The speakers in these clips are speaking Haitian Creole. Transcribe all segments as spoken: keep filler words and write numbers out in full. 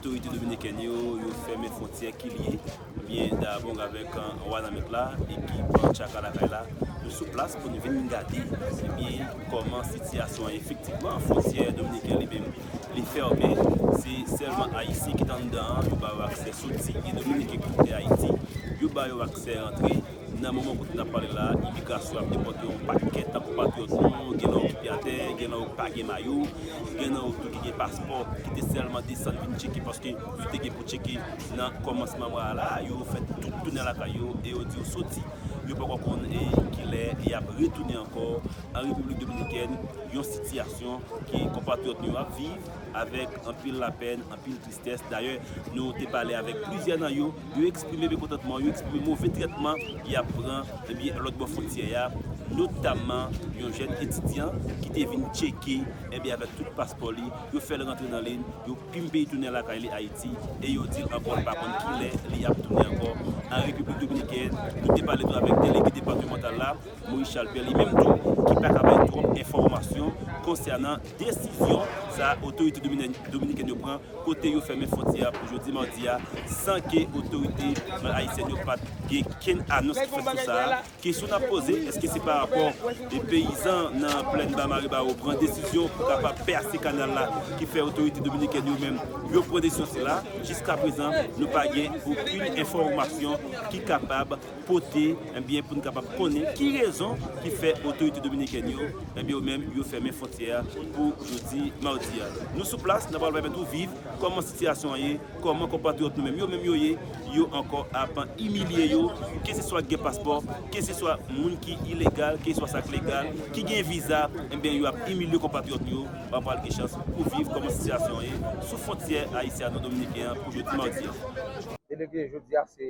Otorite dominikèn yo, yo fèmen fwontyè Kilye, ebyen, Dahab avèk, euh, Wanament la, ekip, euh, Tchaka Lakay la. Nou sou plas pou nou vin gade, ebyen, kòman sitiyasyon an efektivman, fwontyè dominiken li menm, li fèmen. Se sèlman Ayisyen ki t anndan an, yo ba yo aksè soti, e Dominiken ki kite Ayiti, yo ba yo aksè rantre. Nan moman kote n ap pale la, imigrasyon ap depòte yon pakèt nan konpatriyòt nou, gen nan yo ki pye atè, gen nan yo ki pa gen mayo, gen nan yo tou ki gen paspò, ki te sèlman desann vin tcheke paske yo te gen pou tcheke nan kòmansman mwa a la, yo fè tout tounen lakay yo e yo di yo soti. Yo poko konn, e, kilè y ap retounen ankò an Repiblik Dominikèn, yon sitiyasyon ke konpatriyòt nou yo ap viv avèk anpil lapèn, anpil tristès. Dayè, nou te pale avèk plizyè nan yo, yo eksprime mekontantman, yo eksprime move trètman y ap pran, ebyen, lòt bò fwontyè a, notamman yon jèn etidyan ki te vin tcheke, ebyen, avèk tout paspò li, yo fè l rantre nan liy, yo pimpe l tounen lakay li Ayiti, e yo di l ankò l pa konn kilè li ap tounen ankò an Repiblik Dominikèn. Nou te pale tou avèk delege depatmantal la, Maurice Charles Pierre, li menm tou, ki pa ka bay twòp enfòmasyon konsènan desizyon sa a otorite domine-, dominikèn yo pran, kote yo fèmen fwontyè a pou jodi madi a, san ke otorite ayisyèn yo pa t gen kenn anons ki fèt sou sa a. Kesyon n ap poze, èske se pa rapò e peyizan nan plèn Ba Mare Bawo pran desizyon pou kapab pèse kanal la ki fè otorite dominikèn yo menm yo pran desizyon sila? Jiskaprezan, nou pa gen okenn enfòmasyon ki kapab pote, ebyen, pou n kapab konnen ki rezon ki fè otorite dominikèn yo, ebyen, yo menm, yo fèmen fwontyè a pou jodi madi a. Nou sou plas, n ap pral pèmèt ou viv kòman sitiyasyon an ye, kòman konpatriyòt nou menm, yo menm yo ye, yo ankò ap imilye yo, keseswa ki gen paspò, keseswa moun ki ilegal, keseswa sa k legal, ki gen viza, ebyen, yo ap imilye konpatriyòt nou yo, w ap pral gen chans pou viv kòman sitiyasyon an ye sou fwontyè ayisyano-dominiken an pou jodi madi a. Delege, jodi a se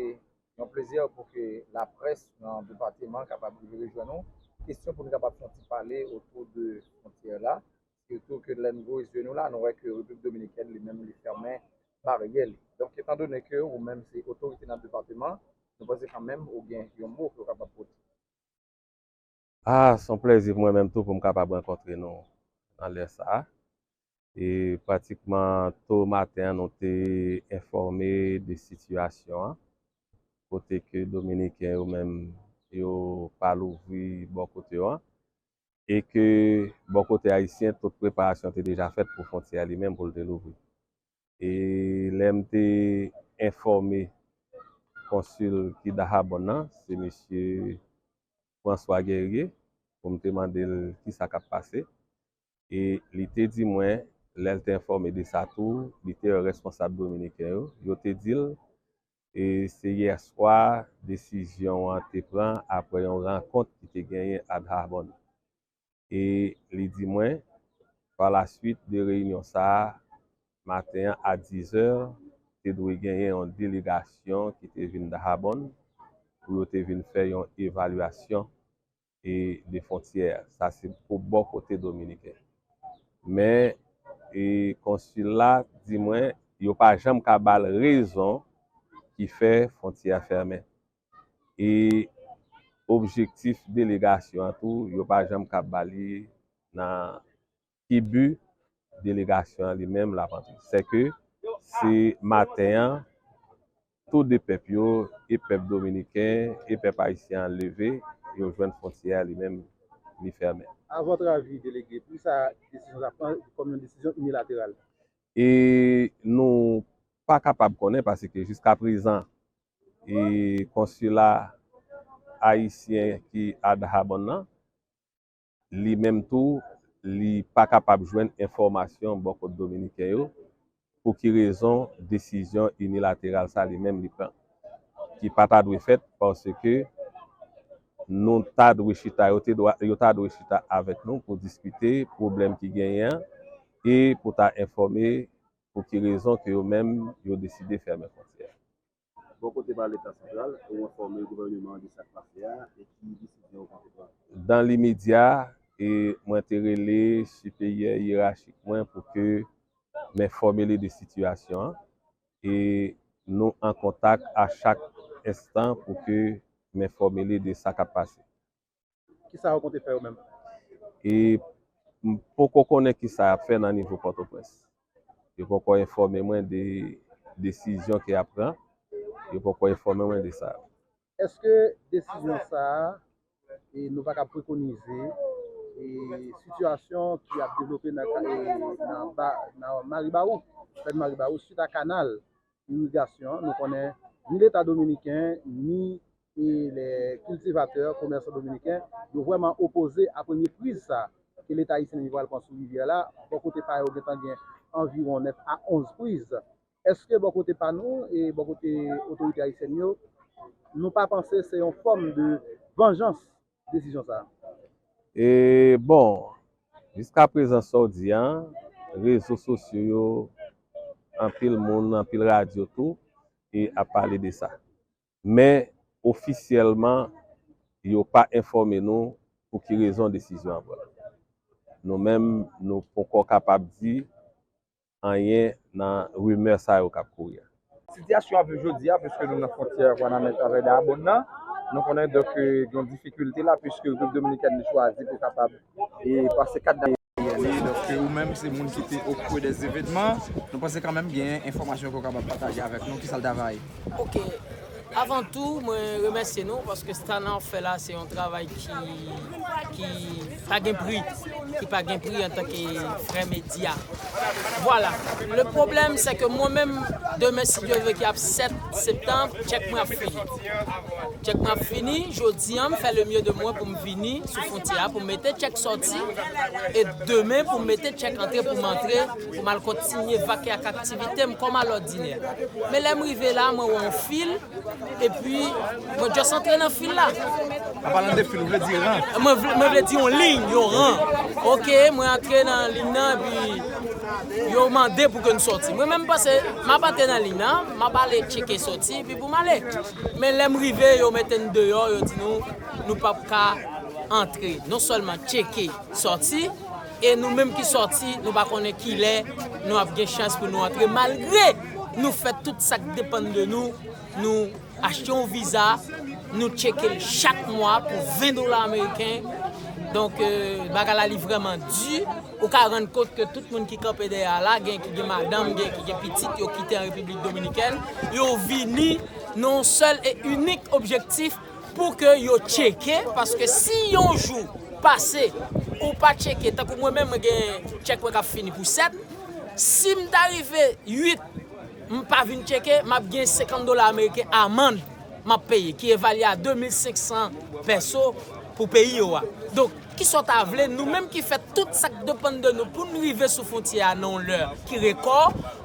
yon plezi pou ke laprès nan depatman kapab rive rejwenn nou. Kesyon pou nou kapab fè yon ti pale otou de fwontyè la. Sitou ke lè n voye zye nou la, nou wè ke Repiblik Dominikèn li menm li fèmen baryè li. Donk, etandone ke ou menm se otorite nan depatman, nou panse kanmenm ou gen yon mo ke w kapab pote. Ah, se yon plezi pou mwen menm tou pou m kapab rankontre nou nan lè sa a. E pratikman to maten an, nou te enfòme de sitiyasyon an, kote ke Dominiken yo menm, yo pa louvri bò kote yo an, e ke bò kote ayisyen, tout preparasyon te deja fèt pou fwontyè a li menm pou l te louvri. E lè m te enfòme konsil ki Dahabon nan, se mesye François Guerrier, pou m te mande l kisa k ap pase. E li te di mwen, lè l te enfòme de sa tou, li te wè responsab dominiken yo, yo te di l, e se yèswa desizyon an te pran apre yon rankont ki te genyen a Dahabon. E li di mwen, pa la swit de reyinyon sa a, maten an a dizè, te dwe genyen yon delegasyon ki te vin Dahabon pou yo te vin fè yon evalyasyon e de fwontyè a. Sa se pou bò kote dominiken. Men, e konsil la di mwen, yo pa janm ka ba l rezon ki fè fwontyè a fèmen. E objektif delegasyon an tou, yo pa janm ka ba li nan ki bi delegasyon an li menm l ap antre. Sèke se maten an, tou de pèp yo, e pèp dominiken, e pèp ayisyen an leve, yo jwenn fwontyè a li menm, li fèmen. A votre avis, delege, poukisa desizyon sa pran kòm yon desizyon inilateral? E nou pa kapab konnen, paske jiskaprezan, e konsila ayisyen ki a Dahabon nan, li menm tou, li pa kapab jwenn enfòmasyon bò kot dominiken yo, pou ki rezon desizyon inilateral sa li menm li pran, ki pa ta dwe fèt, paske nou ta dwe chita, yo te dwa, yo ta dwe chita avèk nou pou diskite pwoblèm ki genyen an e pou ta enfòme pou ki rezon ke yo menm yo deside fèmen fwontyè a. Bò kote pa Leta santral, ou enfòme gouvèneman an de sa k pase a e ki desizyon ou konte pran? Dan limedya, e mwen te rele siperyè yerachik mwen pou ke m enfòme li de sitiyasyon an. E nou an kontak a chak enstan pou ke m enfòme li de sa k ap pase. Kisa yo konte fè yo menm? E m poko konnen kisa y ap fè nan nivo Pòtoprens. Yo poko enfòme mwen de desizyon ke y ap pran. Yo poko enfòme mwen de sa. Èske desizyon sa a, e, nou pa ka prekonize, e, sitiyasyon ki ap devlope nan, e, nan, ba, nan Maribawou, plèn Maribawou, swit a kanal irigasyon an? Nou konnen ni Leta dominiken, ni, e, lè kiltivatè, komèsan dominiken, yo vrèman opoze a premye priz sa ke Leta ayisyen li pral pran sou rivyè la. Bò kote pa yo gentan gen anviwon nèf a onz priz. Èske bò kote pa nou e bò kote otorite ayisyèn yo, nou pa panse se yon fòm de vanjans desizyon sa a? E bon, jiska prezan sa w di a, rezo sosyo yo, anpil moun, anpil radyo tou, e ap pale de sa. Men ofisyèlman, yo pa enfòme nou pou ki rezon desizyon an pran. Nou menm, nou poko kapab di anyen nan rimè sa yo k ap kouri a. Sitiyasyon ap viv jodi a, piske nou nan fwontyè Wanament avèk Dayabonn nan, nou konnen donk gen yon difikilte la, piske Repiblik Dominikèn li chwazi pou kapab e pase kat dayè li. Donk ou menm se moun ki te o krè dè evènman, nou panse kanmenm gen enfòmasyon ke w kapab pataje avèk nou, kisa l ta va ye? Ok. Avan tou, mwen remèsye nou paske sa n ap fè la se yon travay ki, ki pa gen pri, ki pa gen pri antanke frè medya. Vwala. Le pwoblèm, se ke mwen menm, demen, si Dye vle, ki ap sèt septanm, tchèk mwen ap fini. Tchèk mwen ap fini, jodi a, m fè le mieux de mwen pou m vini sou fwontyè a, pou m mete tchèk sòti, e demen pou m mete tèk antre pou m antre, pou m al kontinye vake ak aktivite m kòm alòdinè. Men lè m rive la, mwen wè yon fil, epi mwen just antre nan fil la. An palan de fil, ou vle di ran? Mwen vle, mwen vle di yon liy, yon ran. Ok, mwen antre nan liy nan, epi yo mande pou ke n sòti. Mwen menm m panse, m ap antre nan liy nan, m ap ale tcheke sòti, epi pou m ale. Men lè m rive, yo mete n deyò, yo di nou, nou p ap ka antre. Non sèlman tcheke sòti, e nou menm ki sòti, nou pa konnen kilè nou ap gen chans pou nou antre, malgre nou fè tout sa k depann de nou, nou achte yon viza, nou tcheke l chak mwa pou ven dola ameriken. Donk, euh, bagay la li vrèman di. Ou ka rann kont ke tout moun ki kanpe dèyè a la, gen ki gen madanm, gen ki gen pitit, yo kite an Repiblik Dominikèn, yo vini nan yon sèl e inik objektif, pou ke yo tcheke, paske si yon jou pase ou pa tcheke, tankou mwen menm, mwen gen tchèk mwen k ap fini pou sèt, si m ta rive uit, m pa vin tcheke, m ap gen senkant dola ameriken amann m ap peye, ki evalye a de mil senk san pèso pou peyi yo a. Donk, kisa w ta vle, nou menm ki fè tout sa k depann de nou pou n rive sou fwontyè a nan yon lè ki rekò,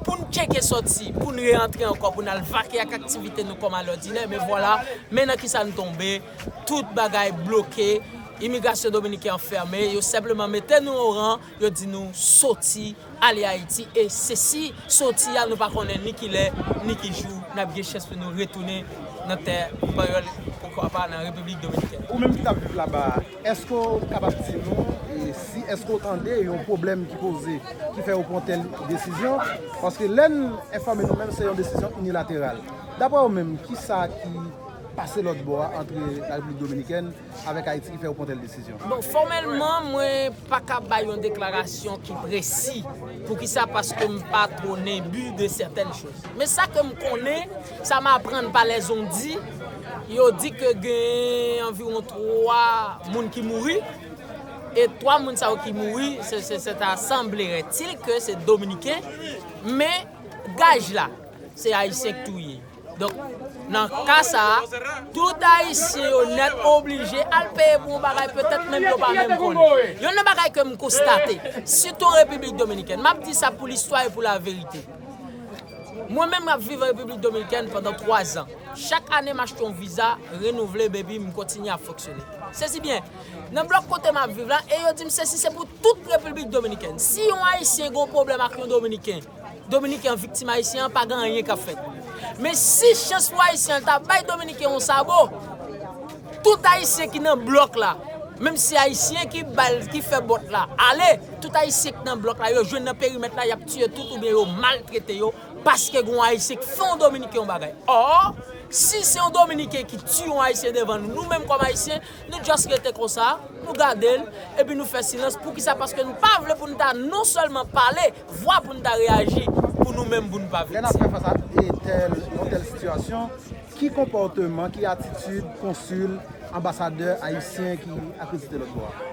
pou n tcheke sòti, pou n reantre ankò, pou n al vake ak aktivite nou kòm alòdinè, men vwala, men nan kisa n tonbe, tout bagay bloke, imigrasyon dominiken an fèmen, yo senpleman mete nou o ran, yo di nou soti, ale Ayiti, e se si soti a nou pa konnen ni kilè, ni ki jou n ap gen chans pou nou retounen nan tè panyòl, poukwa pa nan Repiblik Dominikèn. Ou menm ki t ap viv laba a, èske w kapab di nou, e, si èske w tande yon pwoblèm ki poze, ki fè yo pran tèl desizyon? Paske lè n enfòme nou menm, se yon desizyon inilateral. Daprè w menm, kisa ki pase lòt bò a ant Larepiblik Dominikèn avèk Ayiti ki fè yo pran tèl desizyon? Bon, fòmèlman, mwen pa ka bay yon deklarasyon ki presi. Poukisa? Paske m pa twò nenbi de sètèn choz. Men sa ke m konnen, sa m aprann pa lèzondi, yo di ke gen anviwon twa moun ki mouri. E twa moun sa yo ki mouri, se, se, se ta sanblerait-il ke se Dominiken, men gaj la, se Ayisyen k touye. Donk, nan ka sa a, tout Ayisyen yo nèt oblije al peye pou yon bagay petèt menm yo pa menm konnen. Youn nan bagay ke m konstate, sitou Repiblik Dominikèn, m ap di sa pou listwa e pou laverite. Mwen menm, m ap viv Repiblik Dominikèn pandan twa zan. Chak ane, m achte yon viza, renouvle, epi m kontinye ap fonksyone. Sezi byen, nan blòk kote m ap viv la, e yo di m sesi se pou tout Repiblik Dominikèn. Si yon Ayisyen gen yon pwoblèm ak yon Dominiken, Dominiken an viktim Ayisyen an, pa gen anyen k ap fèt. Men si chans pou Ayisyen an ta bay Dominiken yon sabo, tout Ayisyen ki nan blòk la, menm si Ayisyen ki ba l, ki fè bòt la ale, tout Ayisyen ki nan blòk la, yo jwenn nan perimèt la, y ap tiye tout oubyen yo maltrete yo, paske gen yon Ayisyen ki fè yon Dominiken yon bagay. Ò, si se yon Dominiken ki tiye yon Ayisyen devan nou, nou menm kòm Ayisyen, nou just rete konsa, nou gade l, epi nou fè silans. Poukisa? Paske nou pa vle pou n ta non sèlman pale, vwa pou n ta reyaji. pou nou menm, pou nou pa viktim. Lè n ap fè fas a tèl, yon tèl sitiyasyon, ki konpòteman, ki atitid konsil, anbasadè ayisyen ki akredite lòt bò a?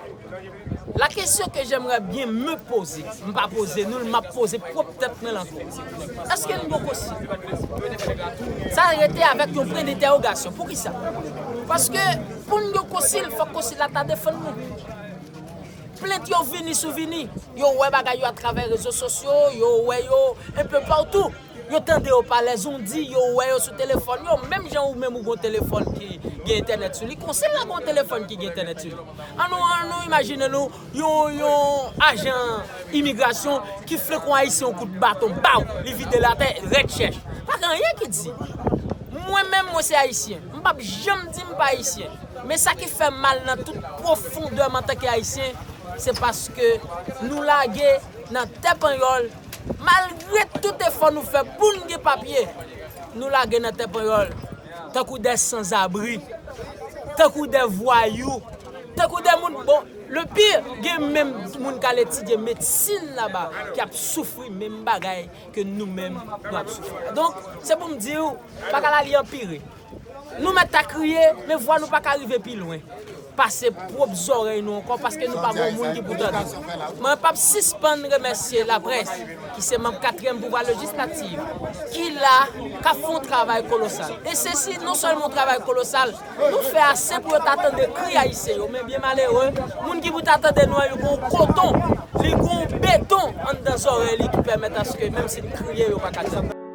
La question que j'aimerais bien me poser, m pa poze nou l, m ap poze pwòp tèt mwen l ankò. Èske n gen konsil? Sa rete avèk yon pwen dentèwogasyon. Poukisa? Paske pou n gen konsil, fòk konsil la ta defann nou. Plent yo vini sou vini. Yo wè bagay yo atravè rezo sosyo, yo wè yo enpe patou. Yo tande yo pa lèz, on di, yo wè yo sou telefòn yo, menm jan ou menm ou gon telefòn ki gen entènèt sou li, konsil la gon telefòn ki gen entènèt sou li. An nou, an nou imajine nou yon, yon ajan imigrasyon ki flanke yon ayisyen yon kout baton, baw, li vide l atè, rèd chèch. Pa gen anyen ki di. Mwen menm, mwen se ayisyen. M p ap janm di m pa ayisyen. Men sa ki fè mal nan tout pwofondè m antanke ayisyen, se paske nou lage nan tè panyòl, malgre tout efò nou fè pou n gen papye, nou lage nan tè panyòl tankou de sanzabri, tankou de vwayou, tankou de moun, bon, le pire, gen menm moun k al etidye medsin laba ki ap soufri menm bagay ke nou menm nou ap soufri. Donk, se pou m di w, bagay la li anpire. Nou mèt ta kriye, men vwa nou pa ka rive pi lwen pase pwòp zòrèy nou ankò, paske nou pa gen moun ki pou tande. Mwen p ap sispann remèsye laprès, ki se manm katriyèm pouvwa lejislatif, ki la, k ap fè yon travay kolosal. E sesi non sèlman yon travay kolosal, nou fè ase pou yo ta tande kri ayisyen yo, men byen malere, moun ki pou ta tande nou an, li gon koton, li gon beton anndan zòrèy li ki pèmèt aske menm si n kriye, yo pa ka tande.